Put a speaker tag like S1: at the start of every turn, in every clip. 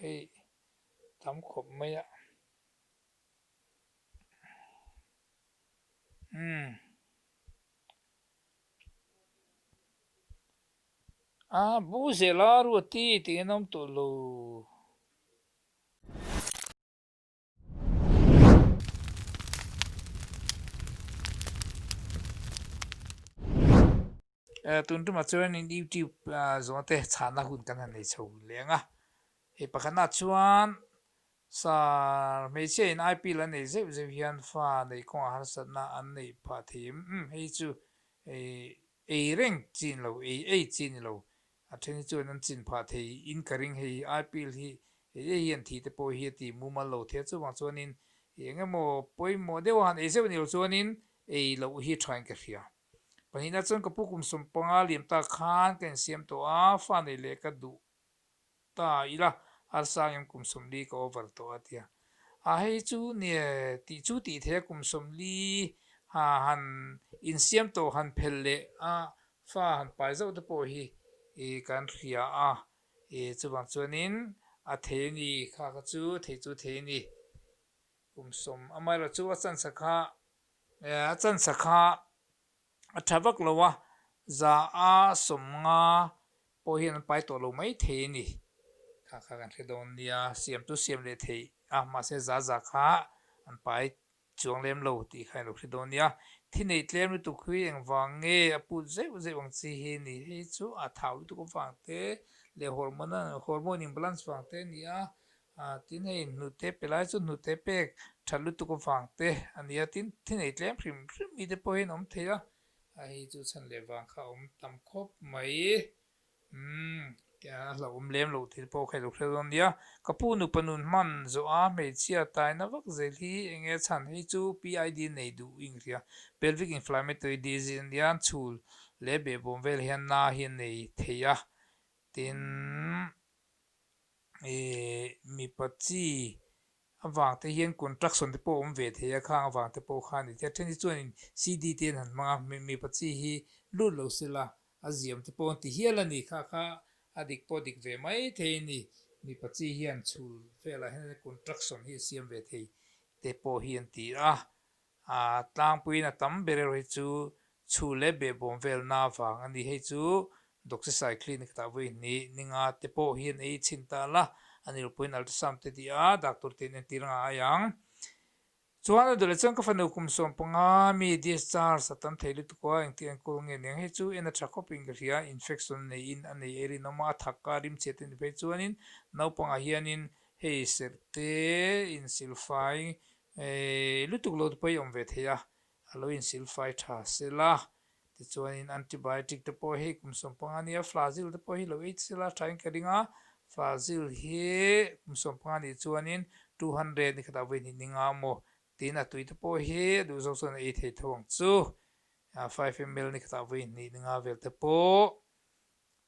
S1: Hei tam khawp mai a. Umm. A bu zel a Ruati tih in awm tawh lo. Tun tumah chuanin YouTube zawng te chhahna hun kan han nei chho leng a. Hei pakhatnaah chuan sar hmeichhia in IPL an nei zeuh zeuh hian fa neih kawngah harsatna an neih phah thei em? Umm hei chu ei reng chi ni lo, ei ei chi ni lo. A then hi chuan an chin phah thei in ka ring hei IPL hi hei ei hian thih te pawh hi a ti mumal lo thei a chuvang chuanin eng emaw pawimawh deuh a han ei zeuh ni lo chuanin ei loh hi thain ka hria. Pahnihna chuan ka pu kum 15 liam tak khan ka insiam tawh a, fa nei leh ka duh ta ila harsangin kum 40 ka over tawh a tia. A hei chu nia tih chu tih theih a kum 40 ha han insiam tawh han phel leh a fa han pai zauh te pawh hi kan hria a, chuvang chuanin a thei a ni kha kha chu thei chu thei a ni. Kum sawm amaherawh chu a chansa kha a chansa kha a tha vak lo a, za a 50 pawh hian an pai tawh lo mai thei a ni. Kha kha kan hre dawn nia, siam chu siam leh theih a, mahse za za kha an pai chuang lem lo tih kha in lo hre dawn nia. Thi neih tlem lutuk hi engvang nge a put zeuh zeuh ang chi hi ni. Hei chu a thau lutuk avang te leh hormone hormone imbalance vang te a ni a, Tin hei hnute pe lai chu hnute pek that lutuk avang te a ni a, tin thi nei tlem hrim hrim mi te pawh hian awm thei a, a hei chu chhan leh vang kha a awm tam khawp mai. Umm a hlauhawm lem loh thil pawh kha i lo hre dawn nia. Ka pu nupa nun hman zawh a hmeichhia taina vak zel hi eng nge chhan hei chu PID nei duh i inhria. Pelvic inflammatory disease a nia, chhul leh behbawm vel hian na hi a nei thei a, tin Ih mipa chi avang te hian contraction te pawh a awm ve thei a, khang avang te pawh kha a ni thei a. Then hi chuanin CD te an han hmang a, mipa chi hi lut lo se la a ziam te pawh an ti hial a ni. Kha kha a dik pawh dik ve mai thei a ni. Mipa chi hian chhul velah hian contraction hi a siam ve thei te pawh hi an ti a. A tlangpuiin a tam ber erawh hi chu chhu leh behbawm velna avang a ni. Hei chu Doxycycline ka tah vawi hnih ninga te pawh hian ei chhin ta la, a ni rupuiin ultrasound te tih a, doctor te in entir ngai ang. Chuan a duh leh chuan ka fanu kum 15 mi discharge a tam thei lutuk a, engtik an kawl nge niang. Hei chu en a tha khawp in ka hria, infection neiin a nei ei rinawm a, a thak a rimchhiat te ni phei chuanin naupangah hianin hei serh te insilfai Lutuk lo te pawh i awm ve thei a, a lo insilfai tha sela. Tichuanin antibiotic te pawh hei kum 15 nia, Flagyl te pawh hi lo ei sela thain ka ring a, Flagyl hi kum 15 nih chuanin 200 ni khatah vawi hnih ni nga maw tin a tui te pawh hi a duh zawk chuan a ei thei tho ang chu, 5 ml ni khatah vawi hnih ni nga vel te pawh.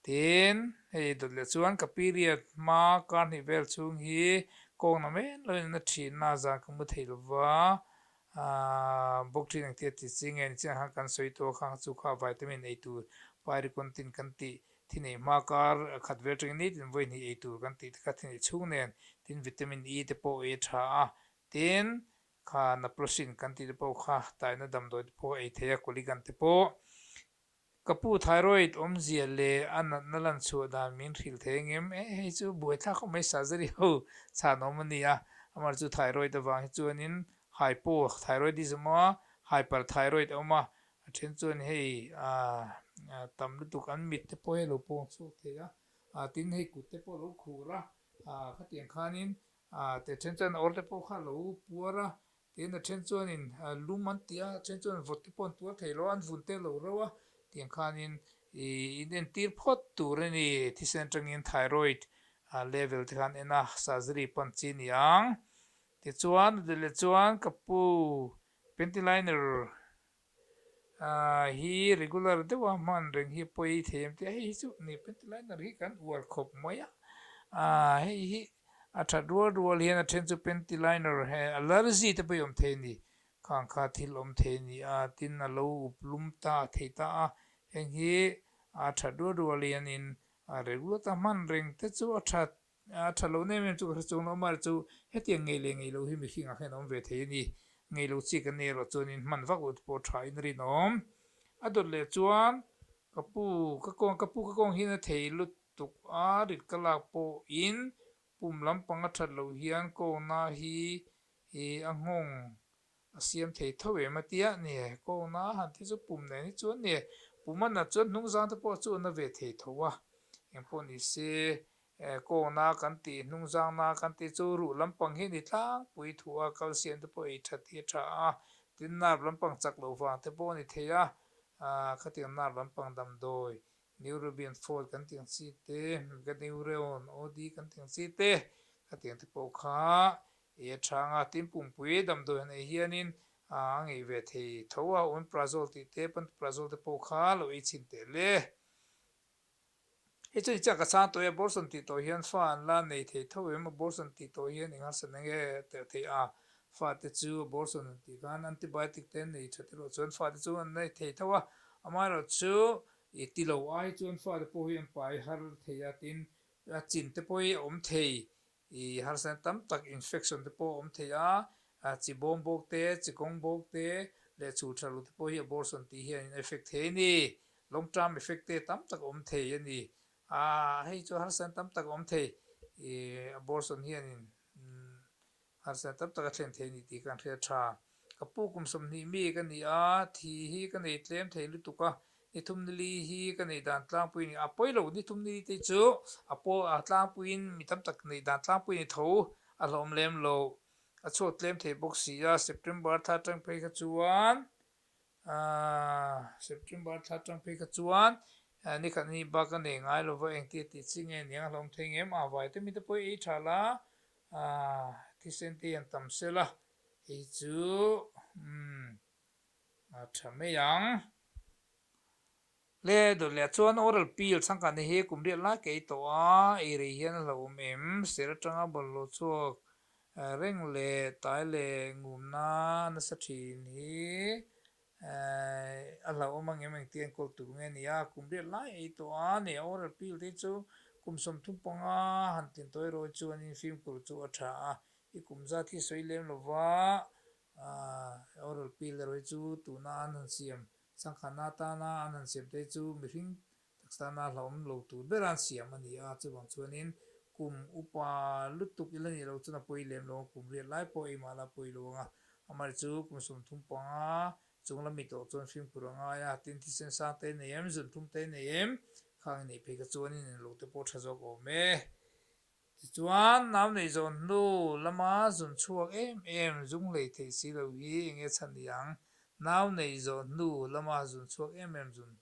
S1: Tin, hei dawt leh chuan ka period hma kar hnih vel chhung hi kawng na men lo in a thin a, zan ka mu thei lova, aah bawk thin ang tia ti chi nge ni chiang khan kan sawi tawh a, khang chu kha vitamin ei tur pyricontin kan tih thi neih hma kar khat vel tangin nitin vawi hnih ei tur kan tih te kha thi neih chhung nen tin vitamin E te pawh ei a tha a, tin kha naproxen kan tih te pawh kha taina damdawi te pawh ei thei a, coligan te pawh. Ka pu thyroid awmzia leh a natna lan chhuah dan min hrilh thei ang em? Eh hei chu buaithlak khawp mai surgery ho chhan awm a ni a, amah chu thyroid avang hi chuanin hypo thyroidism a awm a, hyperthyroid a awm a, a then chuan hei ah tam lutuk an mit te pawh hi a lo pawng chhuak thei a, ah tin hei kut te pawh a lo khur a, ah khatiang khanin ah te then chuan awr te pawh kha a lo puar a, Tin, a then chuanin lum an ti a, a then chuan vawt te pawh an tuar thei lo a, an vun te lo reuh a, tiang khanin ih in entir phawt tur a ni. Thisen atangin thyroid level te khan en a, surgery pan chi a ni ang. Tichuan, a leh chuan ka pu pentiliner hi regular deuha hman reng hi pawi thei em tih a, hei hi chu ni pentiliner hi kan uar khawp mai a, hei hi a that rual rual hian a then chu pentiliner he allergy te pawh hi awm thei a ni, khang kha thil awm thei a ni a, tin a lo up lum ta thei ta a, heng hi a that rual rual hianin regular ta hman reng te chu a that. A tha lo nem em chu ka hre chuang lo, amaherawhchu chu hetiang ngei leh ngei lo hi mihring ah hian a awm ve thei a ni. Ngei lo chi kan nei erawh chuanin hman vak loh te pawh tha in a rinawm. A dawt leh chuan ka pu ka kawng ka pu ka kawng hian a thei lutuk a, rit ka lak pawhin pum lampang a that loh hian kawngna hi a nghawng A siam thei tho em a tia ni e, kawngna a han ti chu pum nen hi chuan ni e, pum a nat chuan hnung zang te pawh chu a na ve thei tho a, engpawh ni se kawngna kan tih hnung zangna kan tih chu ruh lampang hi a ni tlangpui thu a, calcium te pawh ei that hi a tha a, tin nerve lampang chak loh vang te pawh a ni thei a, khatiang nerve lampang damdawi Neurobian fault kan tih ang chi te, Meganeuron OD kan tih ang chi te, khatiang te pawh kha Ei a chhang a, tin pumpui damdawi han ei hianin a ngeih ve thei tho a, Omeprazole tih te, Pantoprazole te pawh kha lo ei chhin teh le. Hei chuan i chiah ka chhang tawh e, abortion tih tawh hian fa an la nei thei tho em? Abortion tih tawh hian eng harsat eng nge telh theih a? Fate chu abortion an tih khan antibiotic te an nei tha te erawh chuan fate chu an nei thei tho a, amaherawhchu i ti lo ai chuan fate pawh hi an pai har thei a, tin a chin te pawh hi a awm thei. I harsatna tam tak infection te pawh a awm thei a, chi bawm bawk te, chi kawng bawk te leh chhul tha lo te pawh hi abortion tih hian in effect thei a ni. Long term effect te tam tak a awm thei a ni. Hei chu harsatna tam tak a awm thei. I abortion hianin harsatna tam tak a thlen thei a ni tih kan hriat tha. Ka pu kum 20 mi ka ni a, thi hi ka nei tlem thei lutuk a, ni thum ni li hi ka neih dan tlangpui a ni. A pawi lo, ni thum ni li te chu a paw a tlangpuiin mi tam tak neih dan tlangpui a ni tho, a hlawm lem lo. A chhuak tlem thei bawk si a, September thla atang phei kha chuan aaa September thla atang phei kha chuan ni khat ni bak a nei ngai lo va, engtia tih chi nge niang a hlawm thei ngem a, vai te mi te pawh i ei tha la, aaa thisen te hi an tam sel a. Hei chu umm a tha mai ang. Le dawt leh chuan oral pill changkanna hi kum riat lai ka ei tawh a, ei rei hian a hlauhawm em? Ser atanga bawlhhlawh chhuak reng leh tai leh ngumna nasa thin hi a hlauhawm ang em engtia enkawl tur nge ni a, kum riat lai ei tawh a ni a, oral pill te chu kum 35 han tlin tawh erawh hi chuanin fimkhur chu a tha a, I kum zat hi sawi lem lo va, oral pill erawh hi chu tuna an han siam, changkhanna atana an han siam te hi chu mihring taksa tana hlauhawm lo tur bera an siam a ni a, chuvang chuanin kum upa lutuk ila nih loh chuan a pawi lem lo ang, kum riat lai pawh eimah la pawi lo ang a, amaherawhchu chu kum 35 chung lam mi tawh chuan fimkhur a ngai a, tin thisen sang te nei em, zunthum te nei em, khang i neih phei kha chuanin englo te pawh tha zawk awm e. Tichuan, nau neih zawn hnu lama zun chhuak em em zung hlei theih si lo hi eng nge chhan ni ang? Nau neih zawn hnu lama zun chhuak em em zun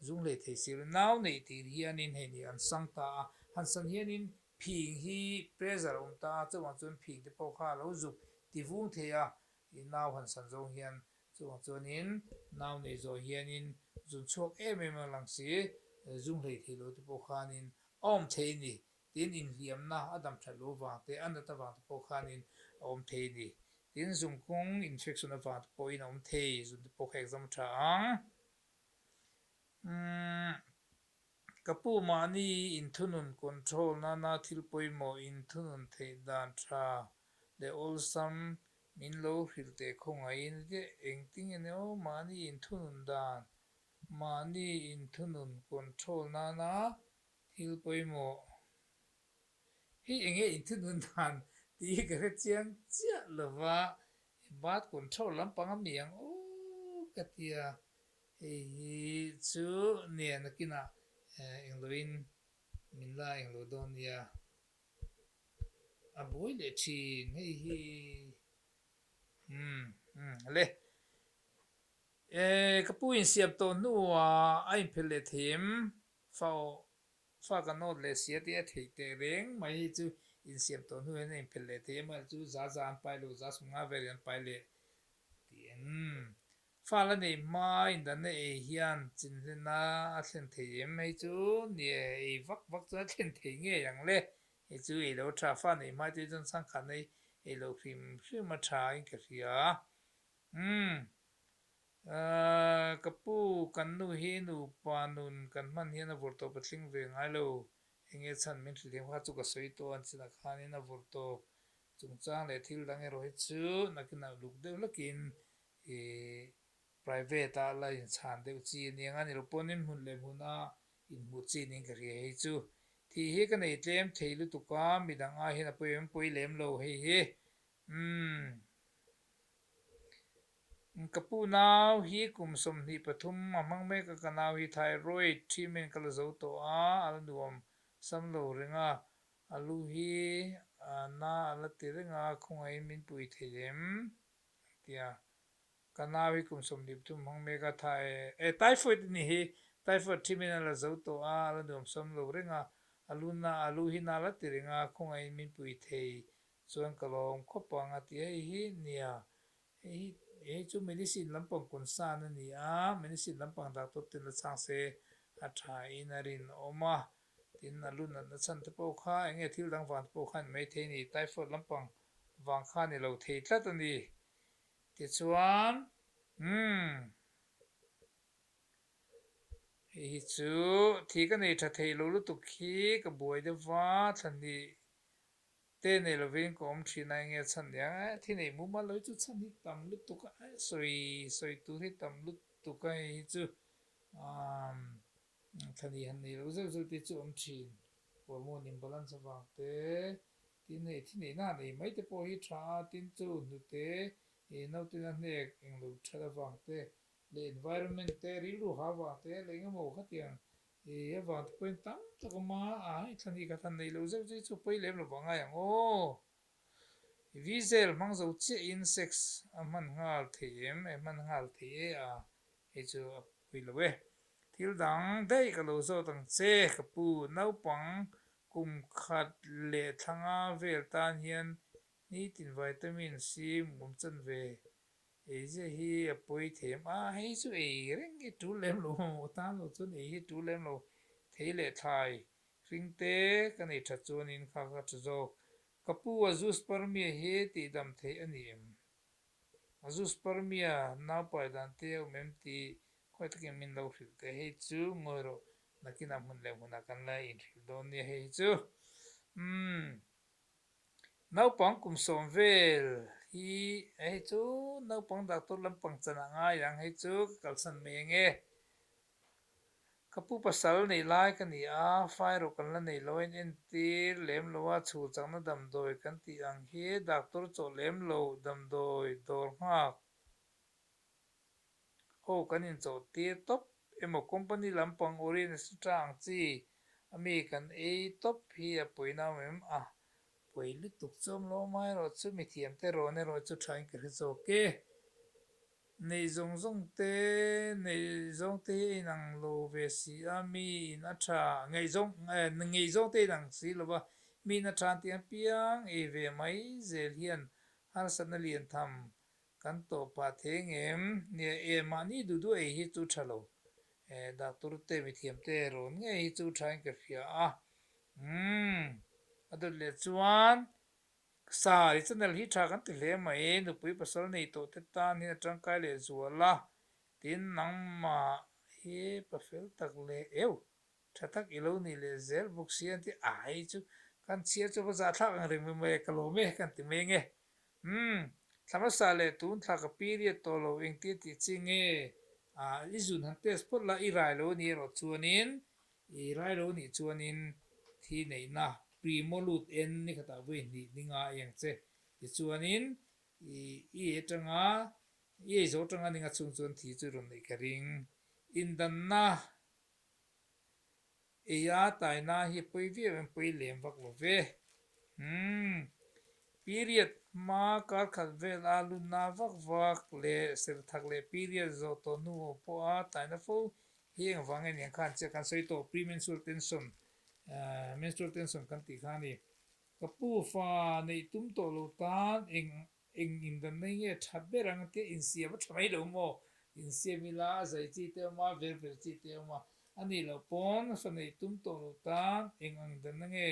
S1: zung hlei theih si lo. Nau neih tir hianin hei ni an sang ta a, han san hianin phing hi pressure a awm ta a, chuvang chuan phing te pawh kha a lo zuk ti vung thei a, i nau han san zawng hian chuvang chuanin nau neih zawh hianin zun chhuak em em a lang si, zung hlei theih lo te pawh khanin a awm thei a ni. Tin, inhliamna a dam that loh avang te, a nat avang te pawh khanin a awm thei a ni. Tin, zungkung infection avang te pawhin a awm thei, zun te pawh kha exam a tha ang. Umm, ka pu mahni inthunun control nana thil pawimawh inthunun theih dan tha leh awlsam min lo hrilh teh khawngaihin engtin nge aw mahni inthunun dan, mahni inthunun control nana Thil pawimawh hi eng nge inthunun dan tih hi ka hre chiang chiah lo va, birth control lampang a mi ang aw ka ti a, hei hi chu nia nakinah engloin min la englo dawn nia, a buai leh thin hei hi umm umm le. E ka pu insiam tawh hnuah a inphelh leh thei em? Fa aw, fa ka nawt leh sia tih a theih teh reng mai hi chu insiam tawh hnu hian a inphelh leh thei em a, chu za za an pai lo, za 50 vel an pai leh tih en. Fa la nei hma indanna ei hian chinhlena a thlen thei em? Hei chu nia ei vak vak chuan a thlen thei ngei ang le. Hei chu ei lo tha, fa nei hma te chuan changkhatna ei lo hrim hrim a tha in ka hria. Umm. Ka pu, kan nu hi nupa nun kan hman hian a vawrh tawp a thleng ve ngai lo. Enge chhan min hrilh em kha chu ka sawi tawh a, chinah khanin a vawrh tawp chungchang leh thil dang erawh hi chu nakinah luk deuh hlakin ih private ah la inchhan deuh chi a nia nga ni lo pawnin hmun leh hmuna inhmuh chi niin ka hria hei chu. Thih hi ka nei tlem thei lutuk a, midang ai hian a pawi em pawi lem lo hei hi. Umm. Ka pu nau hi kum 23 a hmang mek a, ka nau hi thyroid treatment ka la zo tawh a, a la nuam sam lo reng a, a lu hi a na a la ti reng a, khawngaihin min pui thei em? An ti a. Ka nau hi kum 23 hmang mek a, eh typhoid a ni hi, typhoid treatment a la zo tawh a, a la nuam sam lo reng a, a lu na a lu hi na a la ti reng a, khawngaihin min pui thei chuan ka lawm khawp ang a ti hei hi nia hei hi hei chu medicine lampang concern a ni a medicine lampang doctor ten la chhang se a tha in a rinawm a tin a lu natna chhan te pawh kha eng nge thil dang vang te pawh kha a ni maithei a ni typhoid lampang vang kha a ni lo thei tlat a ni tichuan umm hei hi chu thi ka nei tha thei lo lutuk hi ka buai deuh va thla hnih Te nei lovin ka awm thin a, enge chhan nia e, thi nei mumal lo hi chu chhan hi tam lutuk a, sawi sawi tur hi tam lutuk a hei hi chu umm thlani han nei lo zeuh zeuh te chu awm thin, hormone imbalance avang te, tin hei thi neihna han ei mai te pawh hi tha a, tin chu hnute ih naute na hnek englo that avang te leh environment te rilru ha avang te leh engemaw khatiang I avang te pawhin tam tak awm a, a hei thla hnih khat han neih loh zeuh zeuh chu pawi lem lo vang ngai ang aw. I Vizel hmang zo chiahin sex a hman nghal thei em? E hman nghal thei e a, hei chu a pawi lo e. Thil dang daih ka lo zawt ang che ka pu, naupang kum khat leh thla nga vel tan hian nitin vitamin C mum chan ve Ei zia hi a pawi thei em? A, hei chu ei reng hi tul lem lo maw? Tan lo chuan ei hi tul lem lo. Thei leh thlai hring te ka nei that chuanin kha ka tha zawk. Ka pu a zoospermia hi tihdam theih a ni em? A zoospermia naupai dan te a awm em tih khawi takin min lo hrilh teh. Hei chu ngawi rawh, nakinah hmun leh hmunah kan la inhrilh dawn nia hei hi chu. Umm. Naupang kum 10 vel hi hei chu naupang doctor lampang chan ah ngai ang hei chu ka kalsan mai ang e. Ka pu pasal nei lai ka ni a, fire kan la nei lo a in entir lem lo a, chhul chakna damdawi kan tih ang hi doctor chawh lem lo damdawi dawr nghak Ho kan inchawh tir tawp emaw company lampang Orient etc ang chi a mi kan ei tawp hi a pawi nau em a pawi lutuk chu awm lo amaherawh chu mithiam te rawn erawh chu tha in ka hre zawk e. Neih zawng zawng te neih zawng te hi a inang lo ve si a mi in a tha ngaihzawng ngeihzawng te a inang si lo va mi in a tha an tih ang piang ei ve mai zel hian harsatna lian tham Kan tawh pah thei ngem? Nia e, mahni duh duh ei hi chu tha lo. E, doctor te, mithiam te rawn ngei hi chu tha in ka hria a. Umm, a dawt leh chuan sa i channel hi tha kan ti hle mai, nupui pasal nei tawh te tan hian a tangkai leh zual a, tin nangmah hi pafel tak leh eu. Tha tak i lo nih leh zel bawk si an ti a, hei chu kan chhiar chu va zahthlak ang reng mai mai a, ka lawm e kan ti mai ange. Umm, thla hmasa leh tun thla ka period tawh lo engtia tih chi nge? Ah, i zun han test phawt la, i rai lo nih erawh chuanin, i rai lo nih chuanin thi neihna primolut en ni khatah vawi hnih ni nga i ang che. Tichuanin i i atanga i ei zo atanga ni nga chhung chuan thi chu rawn neih ka ring. Indanna Eia taina hi pawi viau em pawi lem vak lo ve. Umm. Period hma kar khat vel a lunna vak vak leh serthak leh period zawh tawh hnu pawh a taina fo hi engvang nge niang khan chiah kan sawi tawh premenstrual tension menstrual tension kan tih kha a ni. Ka pu fa neih tum tawh lo tan eng Eng indanna hi nge tha ber ang tia insiam a tha mai lo maw? Insiam ila a zai chi te awm a, ver ver chi te awm a, a nih loh pawn fa neih tum tawh lo tan eng ang indanna nge?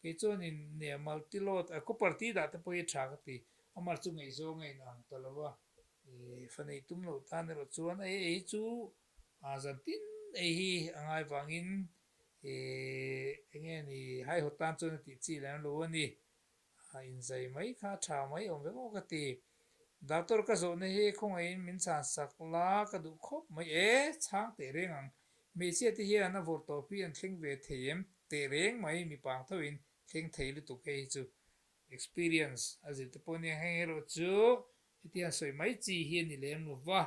S1: Kei chuan in nia multi load a copper tih dah te pawh hi tha ka ti, amah chu ngaihzawng a inang ta lo a, ih fa neih tum loh tan erawh chuan ei ei chu a zan tin ei hi a ngai vangin. Ih, enge ni, haihawt tan chuan a tih chi lem lo a ni. A inzai mai kha a tha mai awm vek aw ka ti. Doctor ka zawhna hi khawngaihin min chhan sak la ka duh khawp mai e, chhang teh reng ang. Hmeichhia te hian a vawrh tawp hi an thleng ve thei em? Teh reng mai mipa ang thoin thleng thei lutuk hei hi chu experience a zir te pawh nia heng erawh chu hetiang sawi mai chi hi a ni lem lo va,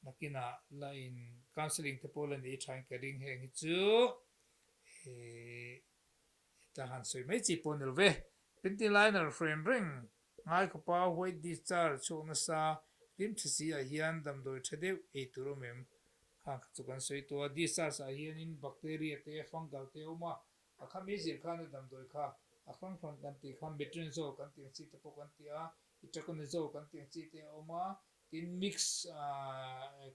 S1: nakinah la in counselling te pawh la nei thain ka ring heng hi chu heta han sawi mai chi pawh a ni lo ve. Panty liner hren reng ngai khawpa white discharge chhuak nasa rim tha si ah hian damdawi tha deuh ei tur awm em? Khang kha chu kan sawi tawh a, discharge ah hianin bacteria te fungal te a awm a, A kha mi zir khan a damdawi kha a hrang hrang kan tih kha Metronidazole kan tih ang chi te pawh kan ti a, Itraconazole kan tih ang chi te a awm a, tin mix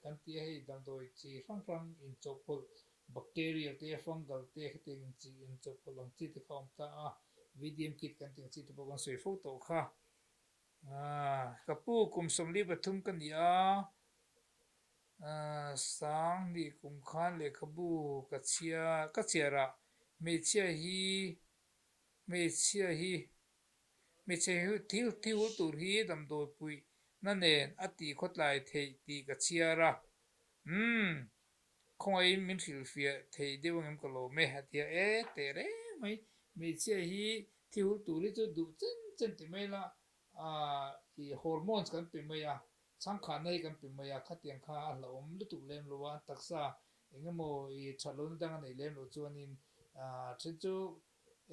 S1: kan ti a hei damdawi chi hrang hrang inchawhpawlh bacterial te fungal te khatiang inchi inchawhpawlh ang chi te kha a awm ta a, VDM kit kan tih ang chi te pawh kan sawi fo tawh kha. Ka pu kum 43 ka ni a. Sang nih kum khan lehkhabu ka chhia ka chhiar a, hmeichhia hi hmeichhia hi hmeichhe thil thihul tur hi damdawi puih na nen a tih khawtlai theih tih ka chhiar a, umm khawngaihin min hrilhfiah thei deuh angem ka lawm e a ti a, e teh reng mai hmeichhia hi thihul tur hi chu duh chen chen ti mai la i hormones kan pe mai a, Chhangkhanna hi kan pe mai a, khatiang kha a hlauhawm lutuk lem lo a, taksa eng emaw i that lohna dang a neih lem loh chuanin then chu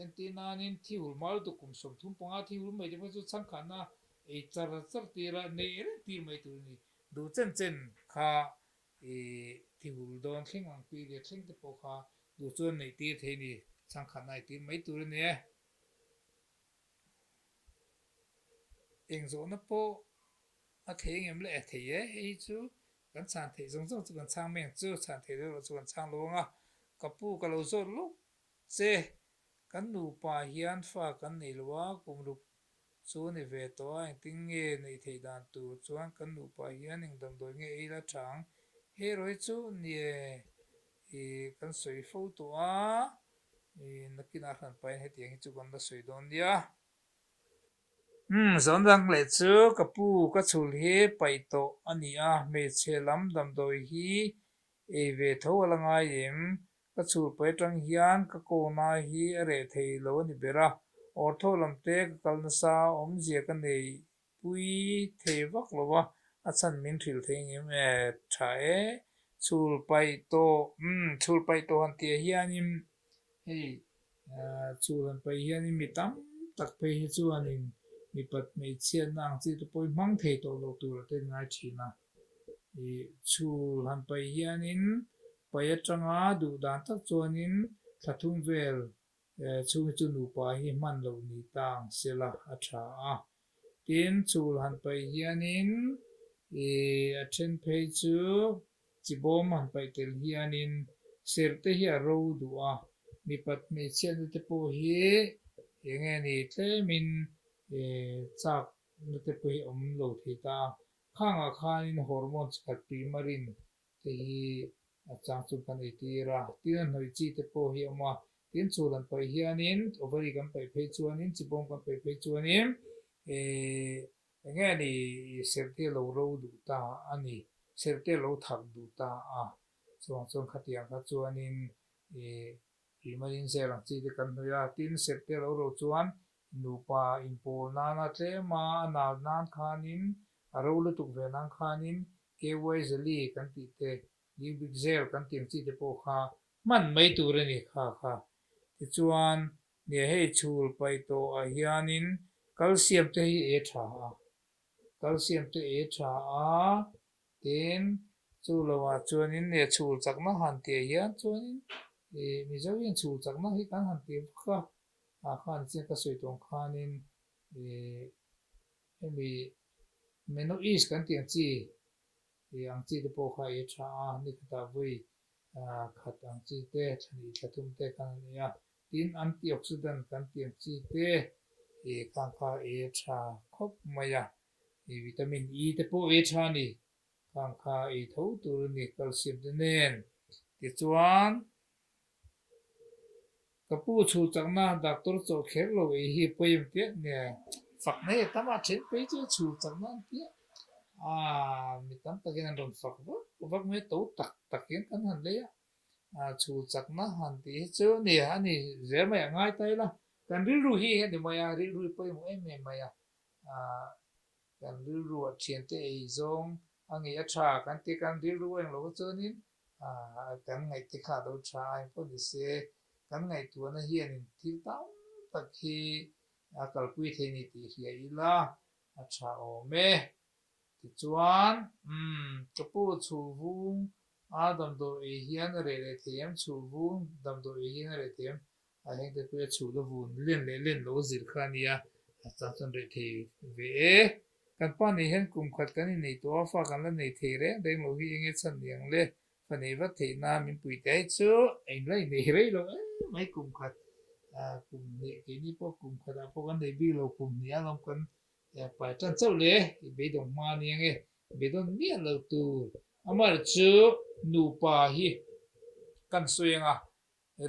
S1: entir nanin thi hul hma lutuk kum 35 thi hul mai te pawh chu chhangkhanna ei char char tir a, neih reng tir mai tur a ni. Duh chen chen kha i thi hul dawn thleng ang period thleng te pawh kha duh chuan neih tir thei a ni, chhangkhanna ei tir mai tur a ni e. Eng zawhna pawh a thei engem le? Thei e, hei hi chu kan chhan theih zawng zawng chu kan chhang mai ang chu, chhan theih loh erawh chu kan chhang lo ang a. Ka pu ka lo zawt lawk che, kan nupa hian fa kan nei lo a, kum ruk chu a ni ve tawh a, engtin nge neih theih dan tur chuan kan nupa hian eng damdawi nge ei la tha ang? Hei erawh hi chu nie i kan sawi fo tawh a, i nakinah hran pahin hetiang hi chu kan la sawi dawn nia. Umm, zawn dang leh chu ka pu ka chhul hi paih tawh a ni a, hmeichhe lam damdawi hi ei ve tho a la ngai em? Ka chhul paih atang hian ka kawna hi a reh thei lo a ni ber a, ortho lam te ka kal nasa awmzia ka nei Pui thei vak lo a, a chhan min hrilh thei ngem e, tha e, chhul paih tawh, umm chhul paih tawh han tih ah hianin hei chhul han paih hianin mi tam tak phei hi chuanin mipat hmeichhiatna ang chi te pawh hi hmang thei tawh lo tur a ten ngai thin a, ih chhul han paih hianin paih atanga duh dan tak chuanin thla thum vel Chhung hi chu nupa hi hman loh ni ta ang se la a tha a. Tin, chhul han paih hianin ih a then phei chu chibawm han paih tel hianin serh te hi a ro duh a, mipat hmeichhiatna te pawh hi eng nge ni tlemin ih chakna te pawh hi awm lo thei ta a. Khangah khanin hormone chi khat primarin te hi a chang chu kan ei tir a, tin a hnawih chi te pawh hi a awm a, tin chhul an paih hianin ovary kan paih phei chuanin chibawm kan paih phei chuanin eh eng nge ni serh te a lo ro duh ta a ni, serh te a lo thak duh ta a, chuvang chuan khatiang kha chuanin eh Tihmaiin zel ang chi te kan hnawih a, tin serh te lo ro chuan nupa inpawl nana tlem a, a nal nan khanin a ro lutuk ve nan khanin KY Jelly kan tih te, Liubic Gel kan tih ang chi te pawh kha hman mai tur a ni kha kha. Tichuan, nia hei chhul paih tawh ah hianin calcium te hi e tha a, calcium te e tha a, Tin, chu lovah chuanin nia chhul chakna han tih hian chuanin ih Mizo hian chhul chakna hi kan han ti vak a, ah khan chian ka sawi tawng khanin ih hemi Menoeast kan tih ang chi ih ang chi te pawh kha ei tha a, ni khatah vawi khat ang chi te, thlahnih thla thum te khan an ei a, tin antioxidant kan tih ang chi te ih khang kha ei tha khawp mai a. I vitamin E te pawh ei tha a ni. Khang kha ei tho tur a ni calcium te nen. Tichuan. Ka pu chhul chakna doctor chawh kher lo ei hi pawi em tiah nge fak na hi tam a then phei chu chhul chakna an tia a mi tam takin an rawn fak vak vak mai to tak tak hian kan han lei a chhul chakna han tih hi chu ni a ni zel mai a ngai ta ila kan rilru hi a ni mai a rilru hi pawimawh em em mai a Kan rilruah thiante ei zawng a ngeih a tha kan ti kan rilru a englo chuanin kan ngaihte kha a lo tha a engpawh ni se kan ngaihtuahna hianin thil tam tak hi a kalpui thei ni tih hria ila a tha awm e. Tichuan umm ka pu chhuvung a damdawi ei hian a reh leh thei em chhuvung damdawi ei hian a reh thei em A hengte pawh a chhul a vun len leh len lo zir kha a nia, a chang chuan reh thei ve e. Kan pa nei hian kum khat kan innei tawh a, fa kan la nei thei reng reng lo hi enge chhan ni ang le? Fa nei vat theih nan min pui te ai chu a inla innei rei lo em mai kum khat kum hnih keini pawh kum khatah pawh kan nei bik lo kum hnih a lawm kan pai tan chauh le i beidawng hma a ni ange beidawn miah lo tur amaherawhchu chu nupa hi kan sawi anga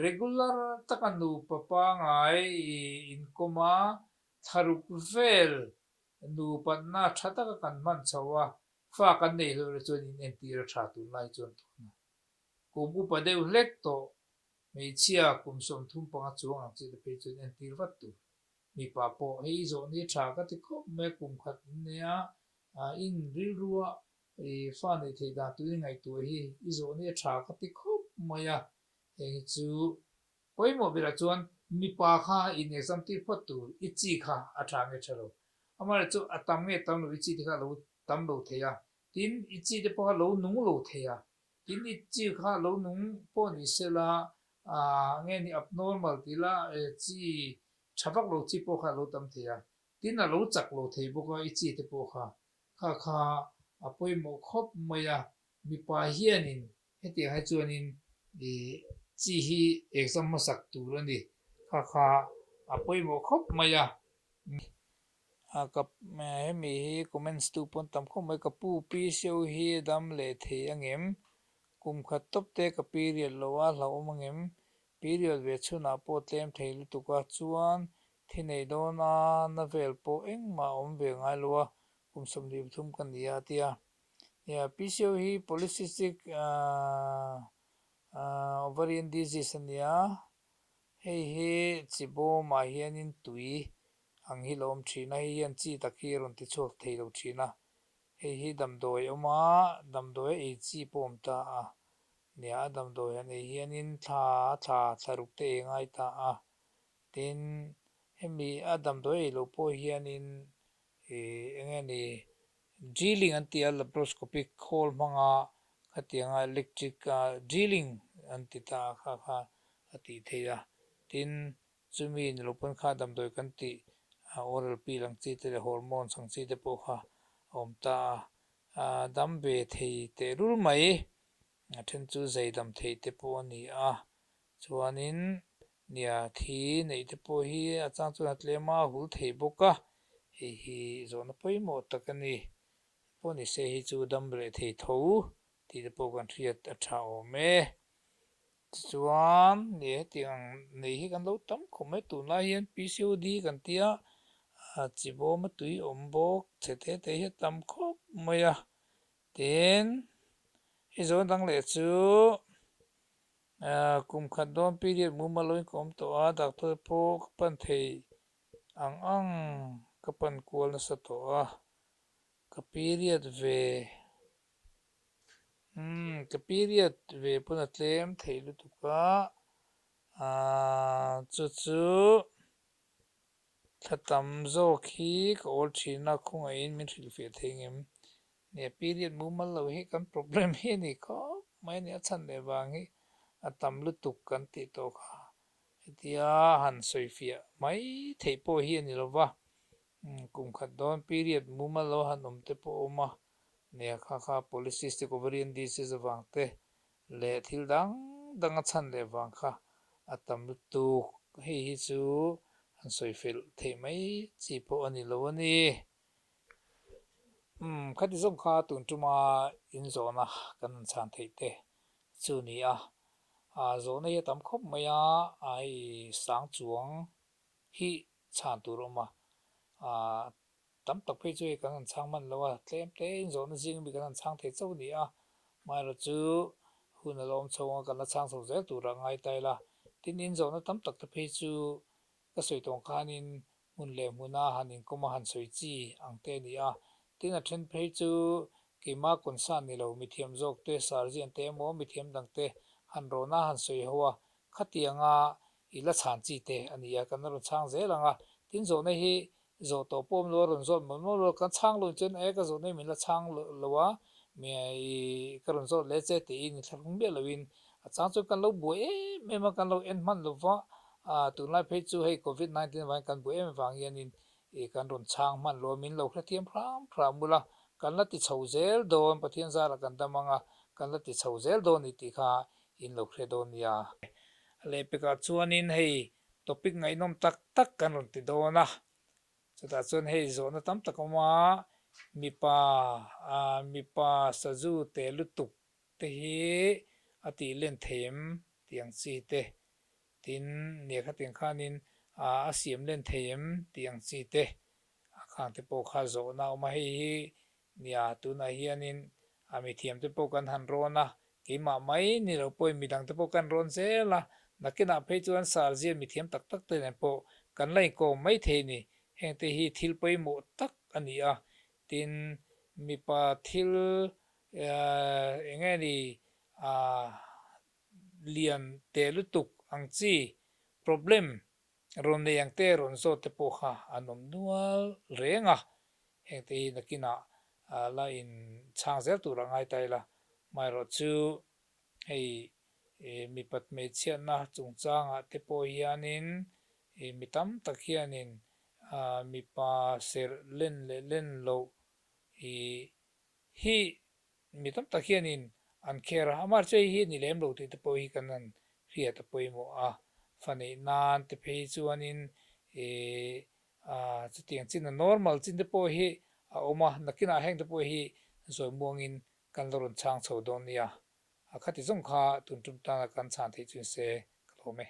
S1: Regular taka nupa pangai inkawm a, thlaruk vel nupatna tha taka kan hman chho a, fa kan neih hlauh le chuan in entir a tha tunlai chuan tuna kum upa deuh hlek tawh hmeichhia kum 35 chuang ang chi te phei chuan entir vat tur. Mipa pawh hei i zawh ni tha ka ti khawp mai a, kum khat in nei a, in rilrua i fa neih theih dan tur i ngaihtuah hi i zawh ni a tha ka ti khawp mai a, Heng hi chu pawimawh berah chuan mipa kha in exam tir phawt tur i chi kha a tha nge tha lo. Amaherawhchu chu a tam nge tam lo i chi te kha a lo tam lo thei a, tin i chi te pawh kha a lo nung lo thei a, tin i chi kha a lo nung pawh ni se la ah nge ni abnormal ti la chi tha vak lo chi pawh kha a lo tam thei a, tin a lo chak lo thei bawk a i chi te pawh kha kha kha a pawimawh khawp mai a, mipa hianin Hetiang hi chuanin i chi hi exam hmasak tur a ni. Kha kha a pawimawh khawp mai a. Ka hemi hi comments tu pawn tam khawp mai. Ka pu Pi Sio hi a dam leh thei angem? Kum khat tawp te ka period lo a hlauhawm angem? Period ve chhunah pawh tlem thei lutuk a, chuan thi nei dawn a na vel pawh engmah a awm ve ngai lo a, kum 23 ka ni a tia. Nia, PCO hi polycystic ovarian disease a nia, hei hi chi bawmah hianin tui ang hi lo awm thin a, hei hian chi tak hi a rawn ti chhuak thei lo thin a, hei hi damdawi a awm a, damdawi a ei chi pawh a awm ta a, nia a damdawi han ei hianin thla thla thla ruk te ei ngai ta a, tin hemi a damdawi ei loh pawh hianin ih eng nge ni Drilling an ti a, laparoscopic khawl hmanga khatianga electric drilling an ti ta a kha kha a tih theih a. Tin, chumi ni lo pawn kha damdawi kan tih oral pill ang chi te leh hormones ang chi te pawh kha a awm ta a, dam ve thei tehlul mai. A then chu zai dam theih te pawh a ni a, chuanin nia thi neih te pawh hi a chang chuan a tlem a, a hul thei bawk a, hei hi zawhna pawimawh tak a ni. Pawh ni se hi chu dam reh thei tho tih te pawh kan hriat a tha awm e. Tichuan nia hetiang ang nei hi kan lo tam khawp mai, tunlai hian PCOD kan tia chi bawm a tui awm bawk chhe te te hi a tam khawp mai a. Tin, i zawn dang leh chu kum khat dawn period mumal loin ka awm tawh a, doctor pawh ka pan thei ang ang ka pan kual nasa tawh a, ka period ve umm ka period ve pawn a tlem thei lutuk a, ahh chu chu. Thla tam zawk hi ka awl thin a, khawngaihin min hrilhfiah thei ngem? Nia, period mumal lo hi kan problem hi a ni khawp mai a ni, a chhan leh vang hi a tam lutuk kan tih tawh kha. Hetia han sawifiah mai theih pawh hi a ni lo va, kum khat dawn period mumal lo han awm te pawh a awm a, nia kha kha polycystic ovarian disease avang te leh thil dang dang a chhan leh vang kha a tam lutuk. Hei hi chu han sawi fel theih mai chi pawh a ni lo a ni. Umm, khati zawng kha tun tuma inzawhna kan han chhan theih te chu ni a. Zawhna hi a tam khawp mai a, hei sang chuang hi chhan tur a awm a. Tam tak phei chu hei kan han chhang hman lo a, tlem tlein zawhna zing ami kan han chhang thei chauh a ni a. Amaherawhchu chu hun a la awm chho ang a, kan la chhang chho zel tur a ngai ta ila. Tin, in zawhna tam tak te phei chu ka sawi tawng khanin hmun leh hmuna han inkawm a han sawi chi ang te a ni a. Tin, a then phei chu keima concern ni lo, mithiam zawk te, sarzian te emaw mithiam dang te han rawna han sawi ho a, khatianga i la chhan chi te a ni a, kan la rawn chhang zel ang a. Tin, zawhna hi Zawh tawh pawh awm lo a rawn zawt mawlh mawlh a, kan chhang lo chuan e ka zawhna hi min la chhang lo a, i ka rawn zawt leh che tiin i thlahrung miah loin a chang chuan kan lo buai em em a, kan lo en hman lo va, tunlai phei chu hei covid 19 avangin kan buai em avang hianin i kan rawn chhang hman lo a, min lo hrethiam hram hram ula, kan la ti chho zel dawn, Pathian zarah kan dam ang a, kan la ti chho zel dawn ni tih kha in lo hre dawn nia. Lehpekah chuanin hei Topic ngaihnawm tak tak kan rawn ti dawn a, chutah chuan hei zawhna tam tak a awm a, mipa mipa sazu te lutuk te hi a tih len thei em tih ang chi te, tin nia khatiang khanin a siam len thei em tih ang chi te, a khang te pawh kha zawhna a awm a, hei hi Nia, tunah hianin a mithiamte pawh kan han rawn a, keimah mai ni lo pawhin midangte pawh kan rawn zel a, nakinah phei chuan Sarzia mithiam tak tak te nen pawh kan la inkawm mai thei a ni. Hengte hi thil pawimawh tak a ni a, tin mipa thil eng nge ni lian teh lutuk ang chi problem Rawn nei ang te rawn zawt te pawh kha an awm nual reng a, hengte hi nakinah la in chhang zel tur a ngai ta ila. Amaherawh chu hei mipat hmeichhiatna chungchangah te pawh hianin mi tam tak hianin mipa serh len leh len loh hi Mi tam tak hianin an care a, amah chu hei hi ni lem lo tih te pawh hi kan han hriat a pawimawh a, fa neih nan te phei chuanin ih chutiang chin a normal chin te pawh hi a awm a, nakinah heng te pawh hi zawi muangin kan la rawn chhang chho dawn nia, a khati zawng kha tun tum tana kan chhan theih chu ni se ka lawm e.